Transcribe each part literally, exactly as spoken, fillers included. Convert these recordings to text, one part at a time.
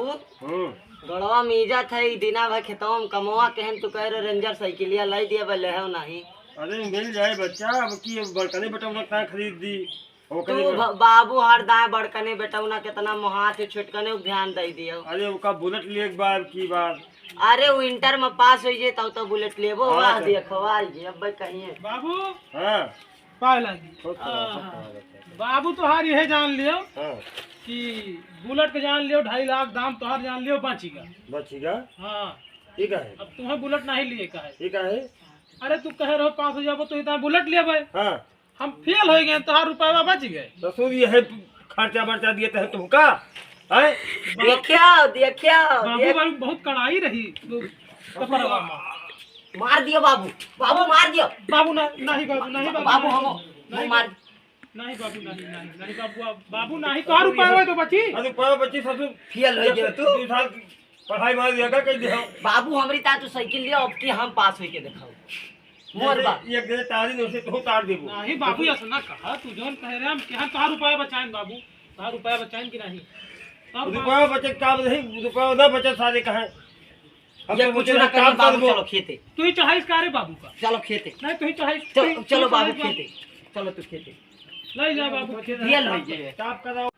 हम्म। गड़वा में इज्जत है, ई दिना भर खेतवा में कमवा केहन तू कह रहे रेंजर साइकिलिया लाई दिया बा, लेहो नहीं। अरे मिल जाए बच्चा, अब की बड़कने बेटौना का खरीद दी। ओकरे तू में ब-, बाबू हर दाए बड़कने बेटौना कितना मोहात है, छोटकने को ध्यान दे दियो। अरे ओका बुलेट लिए एक बार की बार। अरे वो इंटर में पास हो जाए तब तो बुलेट लेबो। हाँ, वाह तो देखो, वाह ये अब कहिए। बाबू। हाँ। पाए लागी। खुश रहो, हाँ, खुश हाँ। रहो, बच्चा। बाबू तोहार यह जान लियो हाँ। कि बुलेट के जान लियो, ढाई लाख दाम तोहार जान लियो, बचिगा। बचिगा? हाँ। ठीक है। अब तुम्हें बुलेट नहीं लिए का है। ठीक है। अरे तू कह रहो पास हो जाबो तो इतना बुलेट लेबे। हाँ। हम फेल हो गए, तोहार रुपया बच गए। ससुर ये है खर्चा बर्चा दिए थे तुमका, हैं? देखियो, देखियो, बाबू, देख। बाबू बहुत कड़ाई रही, तो कपड़वा में। मार दियो बाबू, बाबू मार दियो। बाबू ना, नहीं बाबू, नहीं बाबू, बाबू हम, नहीं हम मार। नहीं बाबू, नहीं, नहीं, नहीं बाबू, अब बाबू नहीं, तोहार रुपया तो बची। अरे रुपया बची ससुर। फेल हो गए तू। दो साल की पढ़ाई मार दिया, क्या कर दिया? बाबू हमरी ता तू साइकिल लिया, अब की हम पास होके दिखाओ। मोर जैसे बा। एक दिन तारी नहीं से तो तार देबो। नहीं बाबू, ऐसा ना कहा, तू जौन कह रहे हम, कि हम तोहार रुपया बचाएं बाबू, तोहार रुपया बचाएं कि नहीं? तोहार रुपया रुपया बचे काम नहीं, रुपया ना बचे सारे कहाँ? हम ये तो कुछ मुझे ना करिए काम बाबू, कर दो। चलो खेते। तू ही चढ़ाइस का रे बाबू का? चलो खेते। नहीं, तू ही चढ़ाइस, चलो, तू ही चलो बाबू चढ़ाइस बाबू। खेते। चलो तू खेते। ले जा बाबू खेते। दिया ले जे। काम कराओ।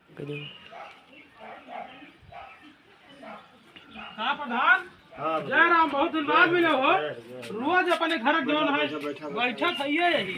का प्रधान? हाँ, जय राम, बहुत दिन बाद मिले हो। जय, जय। रोज अपने घर के जौन है, बैठा, बैठा, बैठा। बैठा था ये यही।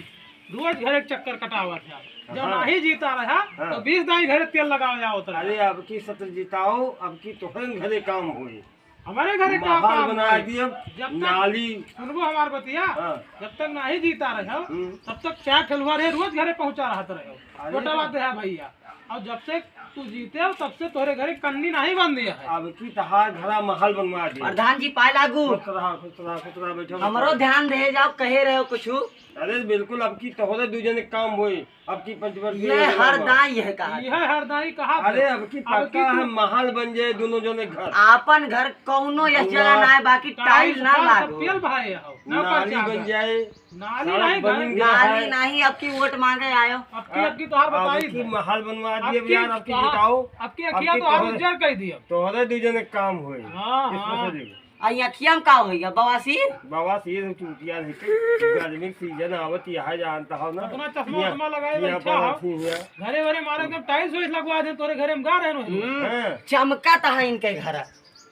रोज घर एक चक्कर कटावत है। जब हाँ। नहीं जीता रहा, हाँ। तो बीस दाई घरे तेल लगावे आवत रहा। अरे, अब की सत्र जिताओ, अब की तोहरे घरे काम होई। हमारे घरे का माहौल काम बना होई? दिए, जब तक नाली। सुनबो हमार बतिया, हाँ। जब तक नहीं जीता रहे हो, हम्म। तब तक चाय ठेलुआ रहे, रोज घरे पहुंचा रहत रहे हो। अरे छोटा तो बात है भैया। और जब से तू जीते हो, तब से तोहरे घरे कन्नी नहीं बन दिया है। अब की तहार घरा महल बनवा दिया। प्रधान जी, पाए लागू। खुश रहा, खुश रहा, खुश रहा, बैठो, हमरो बैठो। ध्यान दे जाओ, कहे रहे हो कुछ। अरे बिल्कुल, अब की तोहरे दू जने काम होई, अब की पंचवर्षीय ये योजना हर बा। दाई है कहा। यह हर दाई कहा अरे अब की अब की पक्का तू है, महल बन जाए दोनों जने घर। आपन घर कौनो यह जगह ना है, बाकी टाइल टाइल ना फर्श लागो। सब पेल भाई हो, ना नाली पर्चा बन दे। जाए। नाली सड़क नहीं बन घर। गया नाली है। नहीं, अब की वोट मांगे आयो। अब की, अब की तोहार अब बताई की दे। महल बनवा अब दिए की यार, अब की कहा, जिताओ। अब की अब अखिया की तोहार तोहरे, उज्जर कह दिए। तोहरे दू जने काम होई। हाँ, इसमें हाँ। से देखो। आ, ई अखिया में का होई गया? बवासीर? बवासीर हो, चूतिया नहीं के। गर्मी के सीजन आवत, यहाँ जानता हो ना। अपना चश्मा यहाँ, उश्मा लगाए यहाँ बैठा पर हो। अथी यहाँ। घरे वरे मारे एकदम टाइल्स वाइल्स लगवा दे, तोरे घरे में गा रहे हो। हम्म, हाँ। चमका तो है इनके घर।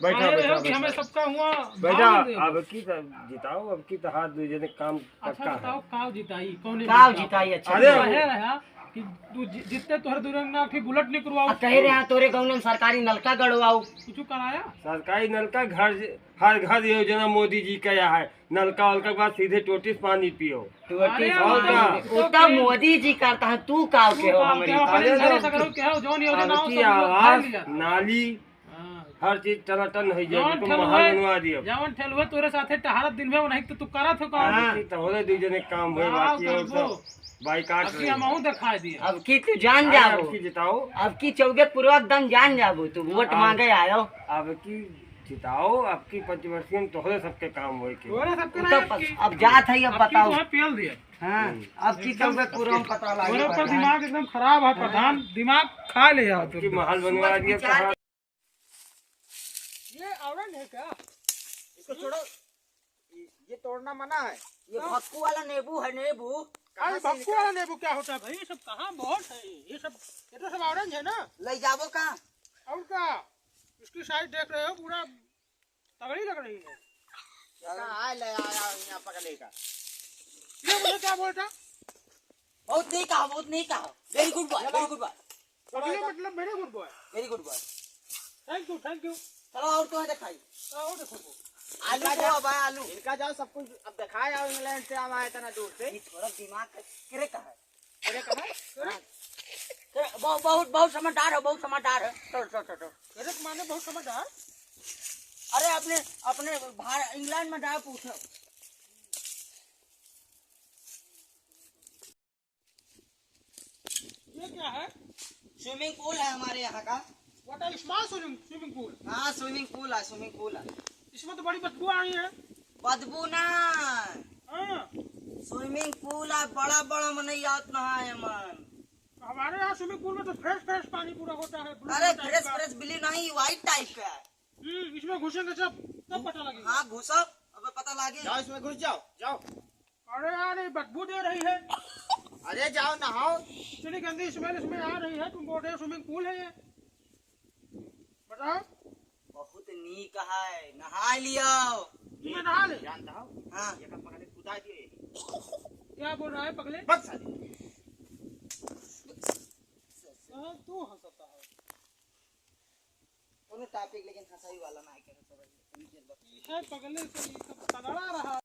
बैठा, अरे बैठा, हो कि बैठा। हमें सबका हुआ बैठा, भाव दे। अब की तो जिताओ, अब की तो हाथ दो जने काम अच्छा पक्का है। बताओ, काव जिताई? कौन काव जिताई? अच्छा अरे बताओ। कहे रहा कि तू जि-, जितने तोहरे दू रंग ना उठी, बुलेट निकलवाओ। आ, कहे रहे हैं, तोरे गाँव में सरकारी नलका गड़वाओ। कुछ कराया? सरकारी नलका घर, हर घर योजना मोदी जी का है। नलका वलका के बाद सीधे टोटी से पानी पियो। टोटी अरे से और पानी का? पियो। तो उतना के मोदी जी करता है, तू का तू के हो का हमारी के हो? बात? अपने अरे घर तो से करो, के हो? जौन योजना अब हो, की सब लोग आवास, खा लिया। नाली, हाँ। हर चीज टनाटन हो जाए, जौन तो ठेलुए, महल बनवा दियो। जौन ठेलुए तोरे साथे टहरत दिन में, वही तो तू करत हो काम। हाँ। अब की तो होले दू जने काम होए, का बाकी और करबो? सब बाइकाट अब की रही। हमहू दिखाई दिए। अब की तू जान अरे, जाबो। अब की जिताओ। अब की चौबे पूर्वक दम जान जाबो, तू वोट अब मांगे आयो। अब की जिताओ, अब की पंचवर्षीय में तोहरे सबके काम होए के। तोहरे सबके उ ना तो अब की। अब जात है, अब अब की बताओ। तोहे पेल दिए। हाँ, हम्म। अब की एकदम चौबे पूर्वक पता लागे तोहरे ऊपर पता है। दिमाग एकदम खराब है हाँ। प्रधान, दिमाग खा ले जाओ अब की तुम। महल बनवा सोच दिया विचार कहाँ? ये औरंज है क्या? इसको छोड़ो, ये तोड़ना मना है। ये हाँ। भक्कू वाला नींबू है, नींबू। अरे कहाँ से भक्कू निकाल- वाला नींबू क्या होता है भाई? ये सब कहाँ बहुत है? ये सब, ये तो सब ऑरेंज है ना? ले जाबो का? और का? इसकी साइज देख रहे हो, पूरा तगड़ी लग रही है। कहाँ है? ले आया यहाँ पकड़ने का। ये मुझे क्या बोलता? बहुत नहीं कहा, बहुत नहीं कहा। Very good boy, very good boy। अगले मतलब very good boy। Very good boy। Thank you, thank you। चलो और तो है दिखाई। चलो और देखो। आलू इनका को जाओ, अब आलू। इनका जाओ सब कुछ अब दिखाए आओ, इंग्लैंड से हम आए इतना दूर से। ये थोड़ा दिमाग का करे कहाँ है? करे कहाँ है? हाँ। करे, बहुत, बहुत, बहुत समझदार है, बहुत समझदार है। चलो, चलो, चलो, चलो। करे माने बहुत समझदार। अरे अपने, अपने बाहर इंग्लैंड में जाओ पूछो। ये क्या है? Swimming pool है हमारे यहाँ का। What a small swimming, swimming pool। हाँ, swimming pool है, swimming pool है। इसमें तो बड़ी बदबू आ रही है। बदबू ना। हाँ। Swimming pool है, बड़ा बड़ा मनई आवत नहाए मन। हमारे यहाँ स्विमिंग पूल में तो फ्रेश फ्रेश पानी पूरा होता है, blue अरे type फ्रेश का। फ्रेश ब्लू नहीं, व्हाइट टाइप का है। हम्म, इसमें घुसेंगे सब, तब पता लगेगा। हाँ, घुसो, अब पता लगे। जाओ, इसमें घुस जाओ, जाओ। अरे यार, ये बदबू दे रही है। अरे जाओ, नहाओ। इतनी गंदी स्मेल इसमें आ रही है, तुम बोल रहे हो स्विमिंग पूल है ये? बताओ। बहुत नीक है, नहा लियो। तुम्हें नहा ले। जानता हो? हाँ। ये का पकड़े कुदा दिए। क्या बोल रहा है पगले? बक साले। हाँ, तू हंसता है। कोनो टॉपिक लेकिन हंसाई वाला ना है, क्या सब है? ये है पगले से, ये सब तगड़ा रहा।